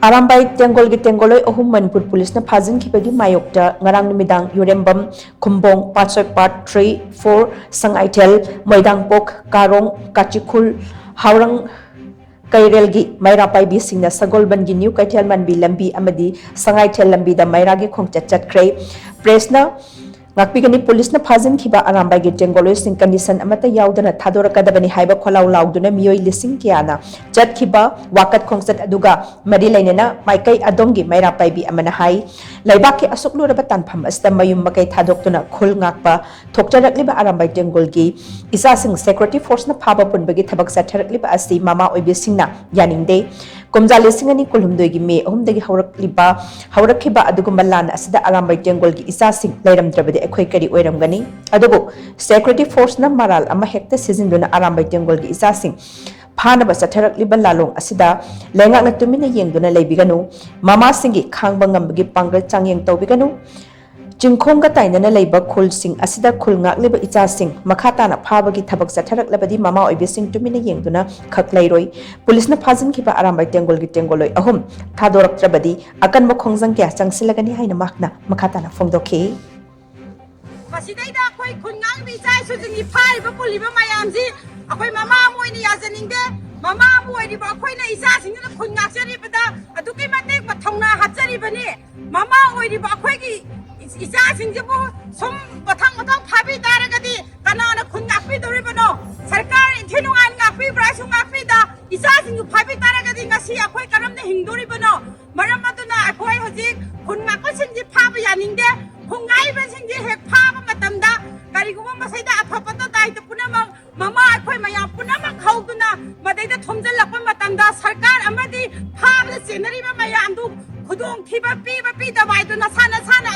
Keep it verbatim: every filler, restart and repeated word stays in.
ꯑꯔꯥꯝꯕꯥꯏ ꯇꯦꯡꯒꯣꯜꯒꯤ ꯇꯦꯡꯒꯣꯜꯂꯣꯏ ꯑꯍꯨꯝ ꯃꯅꯤꯄꯨꯔ ꯄꯨꯂꯤꯁꯅ ꯐꯥꯖꯤꯟꯈꯤꯕꯒꯤ ꯃꯥꯌꯣꯛꯇ ꯉꯔꯥꯡ ꯅꯨꯃꯤꯗꯥꯡ Yurembam, Khumbong, Patsoi part three, four, Sangaithel, Moidangpok, Karong, Kachikhul, ꯍꯥꯎꯔꯪ ꯀꯩꯔꯦꯜꯒꯤ ꯃꯩꯔꯥ ꯄꯥꯏꯕꯤꯁꯤꯡꯅ ꯁꯒꯣꯜꯕꯟꯒꯤ ꯅ꯭ꯌꯨ ꯀꯩꯊꯦꯜ ꯃꯟꯕꯤ ꯂꯝꯕꯤ ꯑꯃꯗꯤ ꯁꯉꯥꯏꯊꯦꯜ ꯂꯝꯕꯤꯗ ꯃꯩꯔꯥꯒꯤ ꯈꯣꯡꯆꯠ ꯆꯠꯈ꯭ꯔꯦ꯫ ꯄ꯭ꯔꯦꯁꯅ ꯉꯥꯛꯄꯤꯒꯅꯤ, ꯄꯨꯂꯤꯁꯅ ꯐꯥꯖꯤꯟꯈꯤꯕ ꯑꯔꯥꯝꯕꯥꯏꯒꯤ ꯇꯦꯡꯒꯣꯜꯂꯣꯏꯁꯤꯡ ꯀꯟꯗꯤꯁꯟ ꯑꯃꯠꯇ ꯌꯥꯎꯗꯅ ꯊꯥꯗꯣꯔꯛꯀꯗꯕꯅꯤ ꯍꯥꯏꯕ ꯈꯣꯜꯂꯥꯎ ꯂꯥꯎꯗꯨꯅ ꯃꯤꯑꯣꯏ ꯂꯤꯁꯤꯡ ꯀꯌꯥꯅ ꯆꯠꯈꯤꯕ ꯋꯥꯀꯠ ꯈꯣꯡꯆꯠ ꯑꯗꯨꯒ ꯃꯔꯤ ꯂꯩꯅꯅ ꯃꯥꯏꯀꯩ ꯑꯗꯣꯝꯒꯤ ꯃꯩꯔꯥ ꯄꯥꯏꯕꯤ ꯑꯃꯅ ꯍꯥꯏ, ꯂꯩꯕꯥꯛꯀꯤ ꯑꯁꯨꯛ ꯂꯨꯔꯕ ꯇꯥꯟꯐꯝ ꯑꯁꯤꯗ ꯃꯌꯨꯝ ꯃꯀꯩ ꯊꯥꯗꯣꯛꯇꯨꯅ ꯈꯨꯜ ꯉꯥꯛꯄ ꯊꯣꯛꯆꯔꯛꯂꯤꯕ ꯑꯔꯥꯝꯕꯥꯏ ꯇꯦꯡꯒꯣꯜꯒꯤ ꯏꯆꯥꯁꯤꯡ ꯁꯦꯀ꯭ꯌꯨꯔꯤꯇꯤ ꯐꯣꯔꯁꯅ ꯐꯥꯕ ꯄꯨꯟꯕꯒꯤ ꯊꯕꯛ ꯆꯠꯊꯔꯛꯂꯤꯕ ꯑꯁꯤ ꯃꯃꯥ ꯑꯣꯏꯕꯤꯁꯤꯡꯅ ꯌꯥꯅꯤꯡꯗꯦ꯫ ꯀꯨꯝꯖꯥ ꯂꯤꯁꯤꯡ ꯑꯅꯤ ꯀꯨꯟꯍꯨꯝꯗꯣꯏꯒꯤ ꯃꯦ ꯑꯍꯨꯝꯗꯒꯤ ꯍꯧꯔꯛꯂꯤꯕ, ꯍꯧꯔꯛꯈꯤꯕ ꯑꯗꯨꯒꯨꯝꯕ ꯂꯥꯟ ꯑꯁꯤꯗ ꯑꯔꯥꯝꯕꯥꯏ ꯇꯦꯡꯒꯣꯜꯒꯤ ꯏꯆꯥꯁꯤꯡ ꯂꯩꯔꯝꯗ꯭ꯔꯕꯗꯤ ꯑꯩꯈꯣꯏ ꯀꯔꯤ ꯑꯣꯏꯔꯝꯒꯅꯤ? ꯑꯗꯨꯕꯨ ꯁꯦꯀ꯭ꯌꯨꯔꯤꯇꯤ ꯐꯣꯔꯁꯅ ꯃꯔꯥꯜ ꯑꯃ ꯍꯦꯛꯇ ꯁꯤꯖꯤꯟꯗꯨꯅ ꯑꯔꯥꯝꯕꯥꯏ ꯇꯦꯡꯒꯣꯜꯒꯤ ꯏꯆꯥꯁꯤꯡ ꯐꯥꯅꯕ ꯆꯠꯊꯔꯛꯂꯤꯕ ꯂꯥꯂꯣꯡ ꯑꯁꯤꯗ ꯂꯩꯉꯥꯛꯅ ꯇꯨꯃꯤꯟꯅ ꯌꯦꯡꯗꯨꯅ ꯂꯩꯕꯤꯒꯅꯨ꯫ ꯃꯃꯥꯁꯤꯡꯒꯤ ꯈꯥꯡꯕ ꯉꯝꯕꯒꯤ ꯄꯥꯡꯒꯜ ꯆꯥꯡꯌꯦꯡ ꯇꯧꯕꯤꯒꯅꯨ꯫ ꯆꯤꯡꯈꯣꯡꯒ ꯇꯥꯏꯅꯅ ꯂꯩꯕ ꯈꯨꯜꯁꯤꯡ ꯑꯁꯤꯗ ꯈꯨꯜ ꯉꯥꯛꯂꯤꯕ ꯏꯆꯥꯁꯤꯡ ꯃꯈꯥ ꯇꯥꯅ ꯐꯥꯕꯒꯤ ꯊꯕꯛ ꯆꯠꯊꯔꯛꯂꯕꯗꯤ ꯃꯃꯥ ꯑꯣꯏꯕꯤꯁꯤꯡ ꯇꯨꯃꯤꯟꯅ ꯌꯦꯡꯗꯨꯅ ꯈꯛ ꯂꯩꯔꯣꯏ꯫ ꯄꯨꯂꯤꯁꯅ ꯐꯥꯖꯤꯟꯈꯤꯕ ꯑꯔꯥꯝꯕꯥꯏ ꯇꯦꯡꯒꯣꯜꯒꯤ ꯇꯦꯡꯒꯣꯜꯂꯣꯏ ꯑꯍꯨꯝ ꯊꯥꯗꯣꯔꯛꯇ꯭ꯔꯕꯗꯤ ꯑꯀꯟꯕ ꯈꯣꯡꯖꯪ ꯀꯌꯥ ꯆꯪꯁꯤꯜꯂꯒꯅꯤ ꯍꯥꯏꯅ ꯃꯍꯥꯛꯅ ꯃꯈꯥ ꯇꯥꯅ ꯐꯣꯡꯗꯣꯛꯈꯤ꯫ ꯃꯁꯤꯗꯩꯗ ꯑꯩꯈꯣꯏ ꯈꯨꯟ ꯉꯥꯛꯂꯤꯕ ꯏꯆꯥ ꯏꯁꯨꯁꯤꯡꯒꯤ ꯐꯥꯔꯤꯕ ꯄꯨꯜꯂꯤꯕ ꯃꯌꯥꯝꯁꯤ ꯑꯩꯈꯣꯏ ꯃꯃꯥ ꯑꯃ ꯑꯣꯏꯅ ꯌꯥꯖꯅꯤꯡꯗꯦ꯫ ꯃꯃꯥ ꯑꯃ ꯑꯣꯏꯔꯤꯕ ꯑꯩꯈꯣꯏꯅ ꯏꯆꯥꯁꯤꯡꯗꯨꯅ ꯈꯨꯟ ꯉꯥꯛꯆꯔꯤꯕꯗ ꯑꯗꯨꯛꯀꯤ ꯃꯇꯤꯛ ꯃꯊꯧꯅꯥ ꯍꯥꯞꯆꯔꯤꯕꯅꯤ꯫ ꯃꯃꯥ ꯑꯣꯏꯔꯤꯕ ꯑꯩꯈꯣꯏꯒꯤ ꯏꯆꯥꯁꯤꯡꯁꯤꯕꯨ ꯁꯨꯝ ꯃꯊꯪ ꯃꯊꯪ ꯐꯥꯕꯤ ꯇꯥꯔꯒꯗꯤ ꯀꯅꯥꯅ ꯈꯨꯟ ꯉꯥꯛꯄꯤꯗꯧꯔꯤꯕꯅꯣ? ꯁꯔꯀꯥꯔ ꯏꯟꯊꯤ ꯅꯨꯡꯉꯥꯏꯅ ꯉꯥꯛꯄꯤꯕ꯭ꯔꯥꯁꯨ ꯉꯥꯛꯄꯤꯗ, ꯏꯆꯥꯁꯤꯡꯗꯨ ꯐꯥꯕꯤ ꯇꯥꯔꯒꯗꯤ ꯉꯁꯤ ꯑꯩꯈꯣꯏ ꯀꯔꯝꯅ ꯍꯤꯡꯗꯣꯔꯤꯕꯅꯣ? ꯃꯔꯝ ꯑꯗꯨꯅ ꯑꯩꯈꯣꯏ ꯍꯧꯖꯤꯛ ꯈꯨꯟ ꯉꯥꯛꯄꯁꯤꯡꯁꯤ ꯐꯥꯕ ꯌꯥꯅꯤꯡꯗꯦ꯫ ꯈꯨꯟ ꯉꯥꯛꯏꯕꯁꯤꯡꯁꯤ ꯍꯦꯛ ꯐꯥꯕ ꯃꯇꯝꯗ ꯀꯔꯤꯒꯨꯝꯕ ꯃꯁꯤꯗ ꯑꯐꯕꯇ ꯗꯥꯏꯇ ꯄꯨꯝꯅꯃꯛ ꯃꯃꯥ ꯑꯩꯈꯣꯏ ꯃꯌꯥꯝ ꯄꯨꯝꯅꯃꯛ ꯍꯧꯗꯨꯅ ꯃꯗꯩꯗ ꯊꯣꯝꯖꯤꯜꯂꯛꯄ ꯃꯇꯝꯗ ꯁꯔꯀꯥꯔ ꯑꯃꯗꯤ ꯐꯥꯕꯗ ꯆꯦꯟꯅꯔꯤꯕ ꯃꯌꯥꯝꯗꯨ ꯈꯨꯗꯣꯡꯊꯤꯕ ꯄꯤꯕ ꯄꯤꯗꯕ ꯍꯥꯏꯗꯨ ꯅꯁꯥ ꯅꯁꯥꯅ